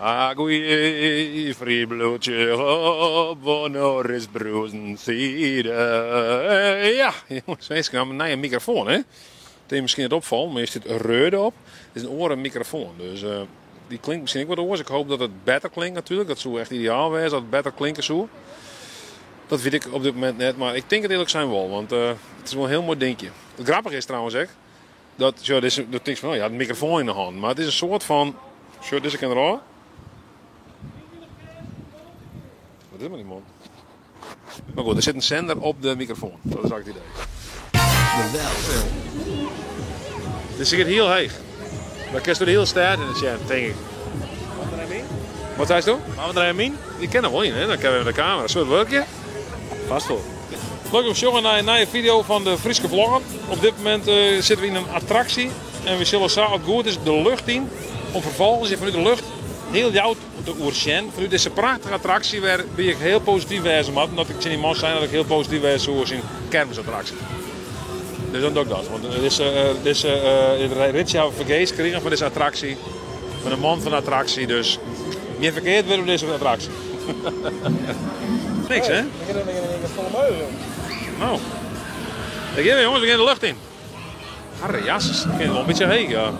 Aguie fribloedje op Noris Bruzen side. Ja, jonges, minsken, een nije microfoon, hè? Het is misschien net opvallen, maar hier zit reude op. Het is een oare microfoon, dus uh, die klinkt misschien ook wat oars. Ik hoop dat het better klinkt natuurlijk. Dat zou echt ideaal zijn, dat het beter klinken zou. Dat weet ik op dit moment net, maar ik denk het eerlijk zijn wel, want uh, het is wel een heel mooi dingetje. Het grappige is trouwens ook, dat, zo, dit is, dat denk van, oh ja, de microfoon in de hand, maar het is een soort van, zo, deze kan er Wat is maar die man? Maar goed, er zit een zender op de microfoon. Dat is eigenlijk het idee. Geweldig. Dit zit heel heech. Maar kinst de hiele stêd yn it sjen, tink ik. Wat zei je? Wat er in? Die kennen wel in, hè? Dan kunnen we de camera. Zullen we het werken? Vast wel. Leuk om te zien naar een nieuwe video van de Fryske Vlogger. Op dit moment uh, zitten we in een attractie. En we zullen zo het goed is de lucht in. Om vervolgens vanuit de lucht heel Ljouwert te oersjen. Vanuit deze prachtige attractie waar ben ik heel positief wezen moet. Omdat ik in die man zijn dat ik heel positief wezen zoals in kermisattractie. Dus dan doe ik dat. Want deze, deze uh, ritje hebben we vergeefs gekregen van deze attractie. Van de man van de attractie. Dus meer verkeerd weer op deze attractie. Niks, hè? Ik heb een volle meugen. Nou. Daar gaan we jongens, we gaan de lucht in. Harre jasses, ik vind het wel een beetje heet, ja.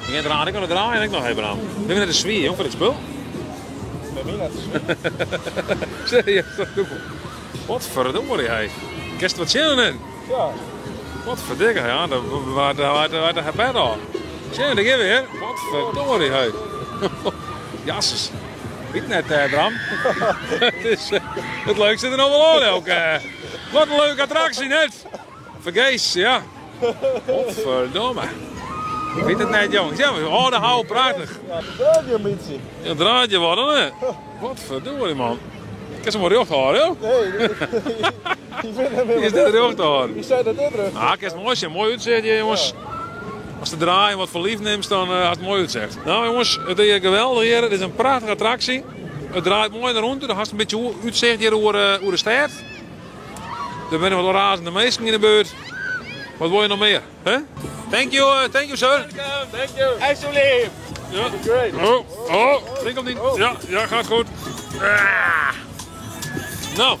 We gaan eraan, ik kan het draaien en ik nog even aan. Ik ben net een zwier, jong, voor dit spul. Bij mij net de Serieus, dat doe ik. Wat verdorie, hij. Kerst wat zin in? Ja. Wat verdikke, ja. Daar waar waar waar de gebed al. Zin in, weer. Wat verdorie, hij. Jasses. Weet net, eh, Bram. het, is, eh, het leukste er nog wel aan ook. Eh. Wat een leuke attractie net. Vergees, ja. Godverdomme. Ik weet het net, jongens. Ja, oh, de hou, prachtig. Ja, het draait je een beetje. Ja, draait je wat, hè? Wat verdorie, man. Ik kan ze maar recht houden, hoor. Nee, die vindt hem Is dit recht houden? Die zei dat dit terug. Ah, ik is mooi, zijn. Mooi uitzicht, jongens. Als de draaien wat voor lief neemt, dan uh, het mooi uitzicht. Nou jongens, het is geweldig hier. Het is een prachtige attractie. Het draait mooi naar rond. Er has een beetje uitzicht hier over, uh, over de stad. Er zijn wat razende mensen in de buurt. Wat wil je nog meer? Huh? Thank you, uh, thank you sir. Welcome, thank you. Alsjeblieft. Ja. Great. Oh, oh, drink op die. Ja, ja, gaat goed. Ah. Nou,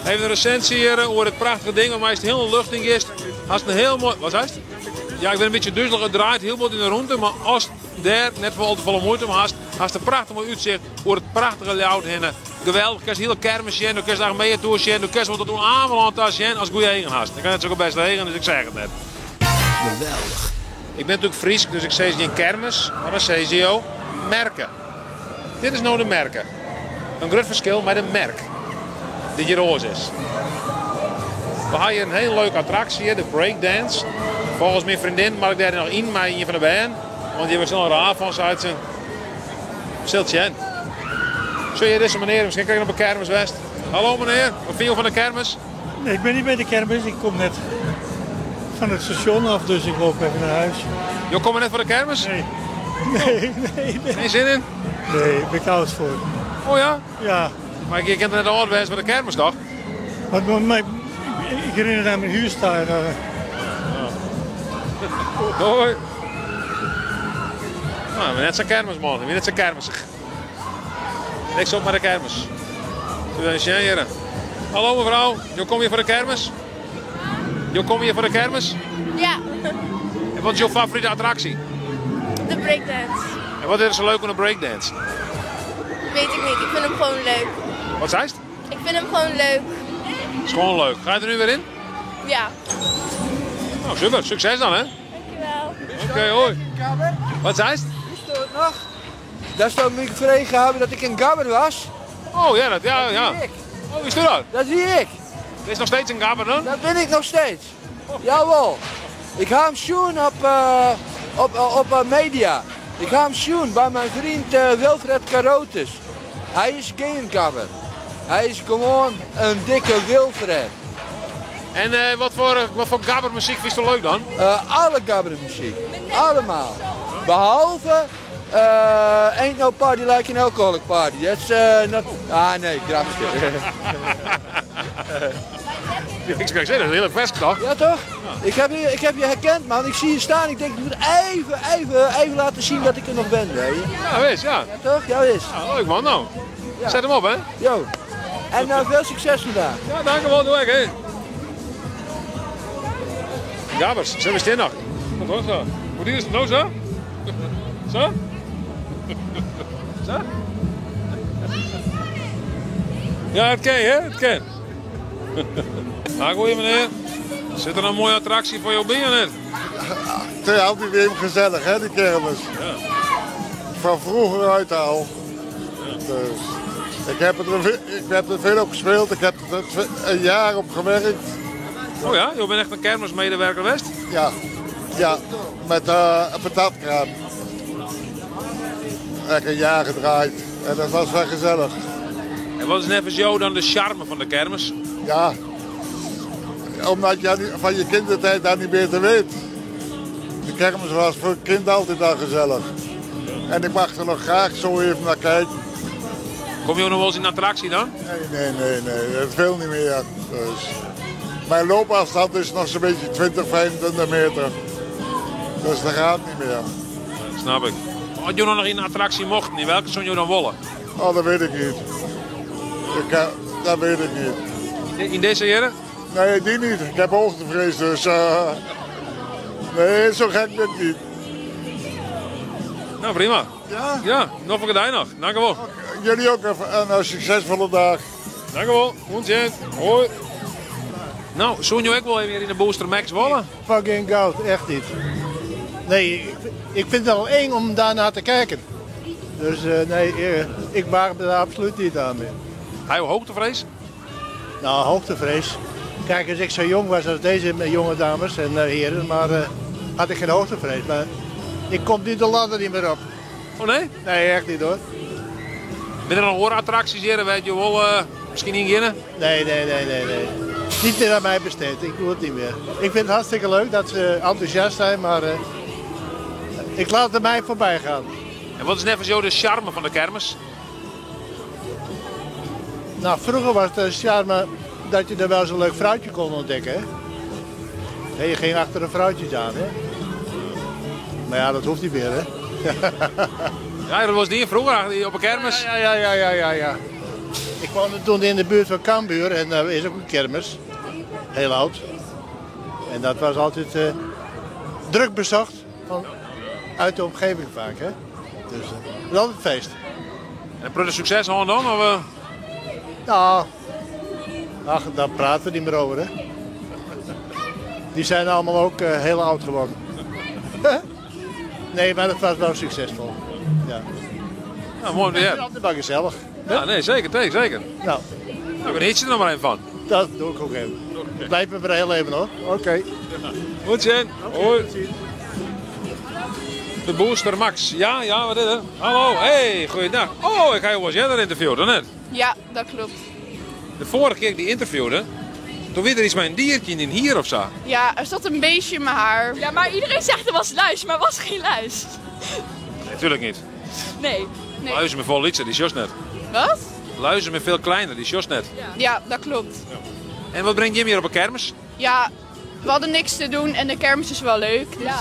even een recensie hier over het prachtige ding. Maar is het heel lucht in is. Had een heel mooi. Wat is het? Ja, ik ben een beetje duizelig. Het draait heel wat in de ronde. Maar als daar net voor al te volle moeite maar hast een prachtig mooi uitzicht over het prachtige Ljouwert heen. Geweldig, kun je hele kermis zien, dan kun je daar mee toe zien, dan kun je wat doen Ameland zien als goede eigen hast. Ik kan het zo best eigen, dus ik zeg het net. Geweldig. Ik ben natuurlijk Fries, dus ik zeg geen kermis, maar dan zeg je ook merken. Dit is nou de merken. Een groot verschil met een merk die hier roze is. We hebben hier een hele leuke attractie, de breakdance. Volgens mijn vriendin mag ik daar nog in, maar een van de band. Want die was al raar van ze uit zijn stiltje. Zul je deze meneer, misschien krijg je nog op de kermis West. Hallo meneer, wat vind je van de kermis? Nee, ik ben niet bij de kermis, ik kom net van het station af, dus ik loop even naar huis. Je komt net voor de kermis? Nee. Nee, nee, nee. Geen zin in? Nee, ik ben koud voor. Oh ja? Ja. Maar je kent net de oud voor de kermis toch? Maar, maar, maar ik herinner naar mijn huis daar. Uh. Oh. Doei. Nou, we net zo'n kermisman, we net zo'n kermisig. Niks op maar de kermis. Zullen Hallo mevrouw, je kom je voor de kermis? Je kom hier voor de kermis? Ja. En wat is jouw favoriete attractie? De breakdance. En wat is er zo leuk aan de breakdance? Weet ik niet, ik vind hem gewoon leuk. Wat zei het? Ik vind hem gewoon leuk. Is gewoon leuk. Ga je er nu weer in? Ja. Nou, super. Succes dan, hè? Dankjewel. Oké, okay, hoi. Wat zei het? Wist je het nog? Daar zou ik gevregen hebben dat ik een gabber was. Oh ja, dat, ja, dat ja. Ik. Oh, wie is dat? Dat zie ik. Er is nog steeds een gabber dan? Dat ben ik nog steeds. Jawel. Ik ga hem zien op, uh, op, op uh, media. Ik ga hem zien bij mijn vriend uh, Wilfred Carotus. Hij is geen gabber. Hij is gewoon een dikke Wilfred. En uh, wat voor, wat voor gabbermuziek vind je leuk dan? Uh, alle gabbermuziek. Allemaal. Behalve uh, Ain't No Party Like an Alcoholic Party. That's uh, not... Ah nee, grapje. Ik zou zeggen, dat is een hele vers toch? Ja toch? Ik, heb je, ik heb je herkend man. Ik zie je staan. Ik denk ik moet even, even, even laten zien dat ik er nog ben. Weet je. Ja, wist, ja. Ja toch? Ja wist. Ja, leuk man, nou. Ja. Zet hem op, hè? Jo. En nou veel succes vandaag. Ja, dank u wel, doe ik, hè. Gabers, zijn we stil nog? Wat hoor zo? Hoe is het nou zo? Zo? Zo? Ja, het ken hè? Het ken. Nou, goeie meneer. Zit er een mooie attractie voor jou binnen net? Het is altijd weer gezellig, hè, die kermis. Van vroeger uit al. Dus ik heb, het er, ik heb er veel op gespeeld, ik heb er een jaar op gewerkt. Oh ja, je bent echt een kermismedewerker geweest? Ja, ja met een patatkraam. Heb ik een jaar gedraaid en dat was wel gezellig. En wat is net jou dan de charme van de kermis? Ja, omdat je van je kindertijd daar niet meer te weet. De kermis was voor een kind altijd al gezellig. En ik mag er nog graag zo even naar kijken. Kom je ook nog wel eens in attractie dan? Nee, nee, nee, nee. Dat wil niet meer. Dus. Mijn loopafstand is nog zo'n beetje 20, 25 meter. Dus dat gaat niet meer. Snap ik. Als je nog in een attractie mocht, in welke zou je dan willen? Oh, dat weet ik niet. Ik, dat weet ik niet. In deze jaren? Nee, die niet. Ik heb hoogtevrees, dus... Nee, zo gek ben ik niet. Nou, prima. Ja? Ja, nog een dag nog. Dank u wel. Jullie ook een, een succesvolle dag. Dank u wel. Goed, Hoi. Nou, zoen je ook wel weer in de Booster Max wollen? Fucking goud, echt niet. Nee, ik, ik vind het al eng om daarnaar te kijken. Dus nee, ik waag me daar absoluut niet aan meer. Hij hoogtevrees? Nou, hoogtevrees. Kijk, als ik zo jong was als deze jonge dames en heren, maar had ik geen hoogtevrees. Maar ik kom nu de ladder niet meer op. Oh nee? Nee, echt niet hoor. Ben er nog hoorattracties hier, weet je wel, misschien in Nee, nee, nee, nee, nee. Niet meer aan mij besteed, ik doe het niet meer. Ik vind het hartstikke leuk dat ze enthousiast zijn, maar ik laat het mij voorbij gaan. En wat is net voor jou de charme van de kermis? Nou, vroeger was het de charme dat je er wel eens een leuk vrouwtje kon ontdekken. Hè? Nee, je ging achter een vrouwtje aan, hè? Maar ja, dat hoeft niet meer, hè? Ja, dat was die vroeger op een kermis. Ja, ja, ja, ja, ja, ja. Ik woonde toen in de buurt van Cambuur en daar is ook een kermis. Heel oud. En dat was altijd druk bezocht van, uit de omgeving vaak, hè? Dus het is altijd feest. En product succes al dan? Of, Nou, ach, daar praten we niet meer over, hè? Die zijn allemaal ook heel oud geworden. Nee, maar dat was wel succesvol. Ja. Nou, mooi om te Het is horen. altijd maar gezellig. Ja, nee, zeker, zeker. Nou, Nou, geniet je er nog maar even van. dat doe ik ook even. Blijf me maar heel even hoor. Oké. Okay. Goed zin. Hoi. De Booster Max. Ja, ja, wat is het? Hallo, hey, goeiedag. Oh, ik ga je wel eens eerder interviewen, dan net. Ja, dat klopt. De vorige keer ik die interviewde, toen werd er iets met een diertje in hier of zo. Ja, er zat een beestje in mijn haar. Ja, maar iedereen zegt er was luis, maar was geen luis. Nee, natuurlijk niet. Nee. Nee. Luizen met vol liedje, die is juist net. Wat? Luizen met veel kleiner, die is juist net. Ja, dat klopt. Ja. En wat brengt Jim hier op een kermis? Ja, we hadden niks te doen en de kermis is wel leuk. Dus... Ja.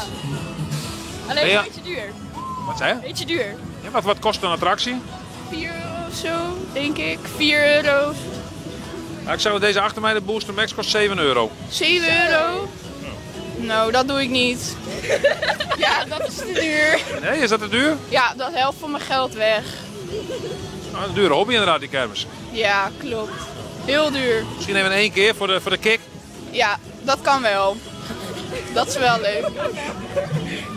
Alleen Ja. een beetje duur. Wat zei je? Beetje duur. Ja, wat kost een attractie? 4 euro of zo, denk ik. 4 euro. Ja, ik zag dat deze achter mij, de Booster Max, kost 7 euro. 7 euro? Nou, dat doe ik niet. Ja, dat is te duur. Nee, is dat te duur? Ja, dat helft van mijn geld weg. Nou, een dure hobby inderdaad, die kermis. Ja, klopt. Heel duur. Misschien even één keer voor de kick. Ja, dat kan wel. Dat is wel leuk.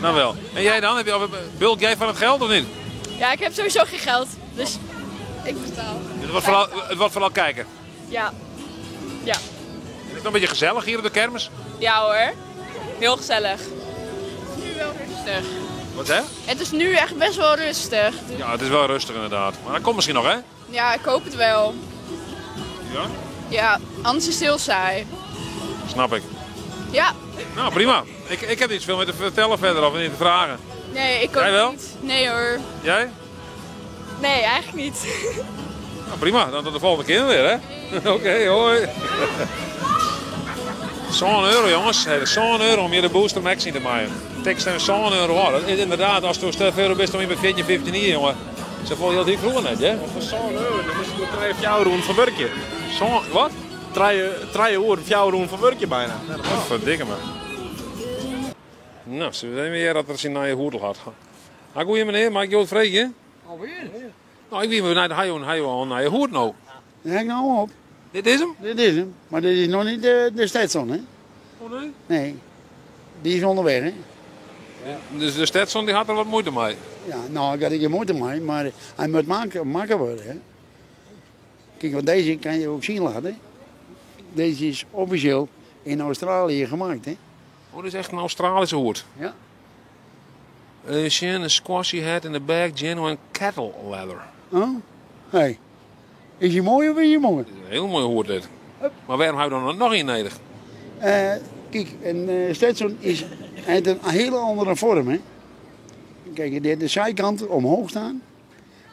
Nou wel. En jij dan? Heb je, bulk jij van het geld of niet? Ja, ik heb sowieso geen geld. Dus ik betaal. Het wordt vooral kijken. Ja. Ja. Het is nog een beetje gezellig hier op de kermis. Ja hoor. Heel gezellig. Het is nu wel rustig. Wat hè? Het is nu echt best wel rustig. Dus Ja, het is wel rustig inderdaad. Maar dat komt misschien nog, hè? ja, ik hoop het wel. Ja. Ja, anders is het heel saai. Snap ik. Ja. Nou, prima. Ik heb niet veel meer te vertellen verder of niet te vragen. Nee, ik ook Jij wel? niet. Nee hoor. Jij? Nee, eigenlijk niet. Nou, prima. Dan tot de volgende keer weer, hè? Oké, hoi. Sân euro jonges, sân euro om hjir de Booster Max yn te meien. Tikst even sân euro ôf. Dat is ynderdaad, asto stel euro bist om yn by 14, 15 jier jonge. Safolle jild hie ik froeger net, hear. Foar sân euro, dan moast ik wol trije, fjouwer oeren foar wurkje. Sân, wat? Trije, trije oeren, fjouwer oeren foar wurkje byna. Potferdikke me. No, sille we even hearre oft er syn nije hoed al hat. Ha goeie menear, mei ik jo wat freegje? Alweer? No, ik wie benijd, ha jo, ha jo al in nije hoed no? Dy ha ik no op. Dit is 'm? Dit is 'm, mar dit is noch net de Stetson, hè? Oh nee? Nee, dy is ûnderwei, hè? Dus de Stetson dy hat der wat muoite mei? Ja, no, ik ha der gjin muoite mei, mar hy moat makke wurde, hè? Kyk, want dizze kin je ek sjen litte. Dizze is offisjeel yn Australië gemaakt, hè? Oh, dit is echt in Australyske hoed? Ja. Even sjen, in squashy hat in the back, genuine cattle leather. Oh, hey. Is hy moai of is hy moai? Dit is in hiele moaie hoed dit. Mar wêrom ha jo dan noch ien nedich? Kyk, in Stetson is, hat in hiele oare foarm, hè. Kyk, dy hat de sykant omheech stean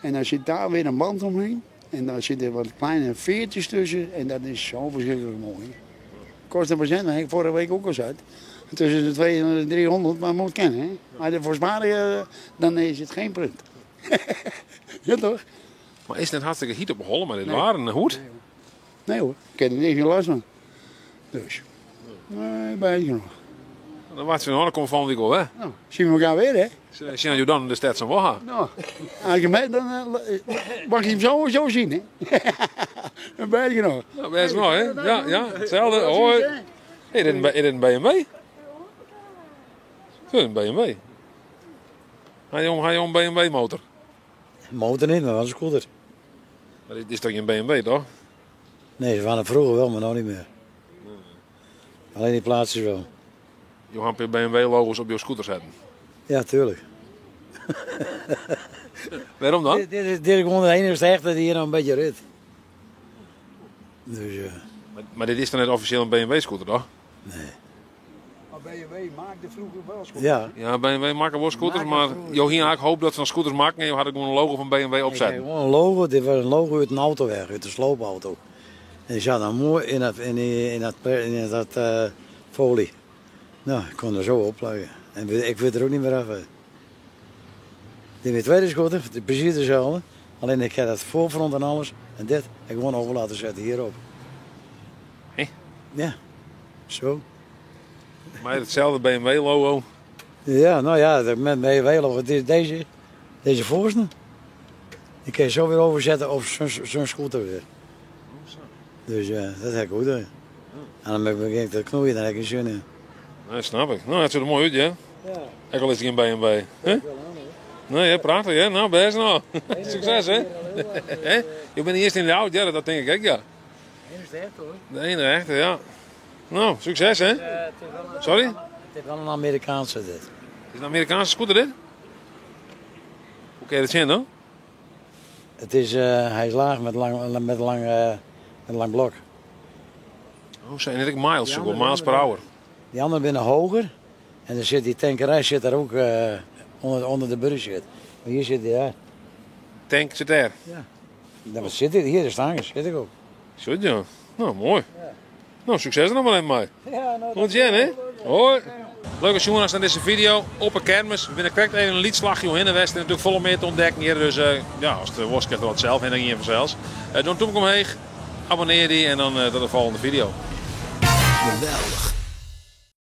en dan sit dêr wer in band omhinne en dan sitte wat kleine feartsjes tusken en dat is sa ferskriklik moai. Kost in prosint, dat ha ik foarige week ek al sein. Tusken de 200 en de 300, mar moat kinne, hè. Mar derfoar sparje, dan is it gjin punt. Ja toch? Mar is it net hartstikke hyt op 'e holle mei dit waar en de hoed? Nee hoor, ik ha der niks lêst fan. Dus, nee, bêst genôch. Dan wachtsje we noch, dan komme we folgjende wike wol wer. No, sjogge we elkoar wer, hè? Sjen oft jo dan de Stetson wol ha. No, as ik him ha, dan mag ik him sowieso sjen, hè? Bêst genôch. No, bêst genôch, hè? Ja, ja, itselde. Hoi. Is dit in BMW? Is dit in BMW? Ha jo in BMW motor? Motor net, mar wol in scooter. Mar dit is toch gjin BMW, toch? Nee, se waren froeger wol, mar no net mear. Allinne dy plaatsjes wol. Jo ha in pear BMW-logo's op jo scooter setten? Ja, tuurlijk. Wêrom dan? Dit is, dit is gewoan de iennichste echte dy't hjir noch in bytsje rydt. Dus, Mar dit is dan net offisjeel in BMW-scooter, toch? Nee. Mar BMW maakte froeger wol scooters. Ja. Ja, BMW makke wol scooters, mar jo hiene eigentlik hoop dat se noch scooters makken en jo hadden gewoan in logo fan BMW opsetten. Gewoan in logo, dit was in logo út in auto weg, út de sloopauto. En dy sat dan moai yn dat, yn dy, yn dat, yn dat folie. No, ik kon der sa opplakke. En ik wit der ek net mear af. Dit is myn tweede scooter, presys deselde. Allinne ik ha dat foarfront en alles en dit ha ik gewoan over laten setten hjirop. Hè? Ja, sa. Mei itselde BMW-logo? Ja, no ja, met BMW-logo. Het is deze, deze voorste. Die kun je zo weer overzetten op zo'n scooter weer. Dus ja, dat heb ik goed. En dan begin ik te knoeien, dan heb ik geen zin in. Nee, snap ik. No, it sjocht der moai út, ja. Ja. Ek al is it gjin BMW. Hè? Nee, hè, prachtich, hè? No, bêst no. Sukses, hè? Jo binne earst yn Ljouwert, ja, dat tink ik ek, ja. De echte hoor. De enige echte, ja. No, sukses hè? Sorry? It is wol in Amerikaanske dit. Is in Amerikaanske scooter dit? Hoe kin je dat sjen dan? It is, hy is laach met lang, met lang, met lang blok. Oh, sa, en ek miles, so miles per hour. Dy anderen binne heger en der sit dy tankerij sit der ek ûnder, ûnder de bury sit. Mar hjir sit dy, ja. Tank sit dêr? Ja. Wat sit dit? Hjir, dêr stean sit ik op. Zo ja. No, moai. No, sukses der noch mar even mei. Ja, no, Oant sjen, hè? Hoi. Leuk datst sjoen hast nei dizze video op 'e kermis. We binne krekt even in lyts slachje oerhinne west en natuerlik folle mear te ûntdekken hjir. Dus ja, ast wolst kinst der wat sels hinne gean fansels. Doch in tûmke omheech, abonnear dy en dan tot de folgjende video. Geweldich.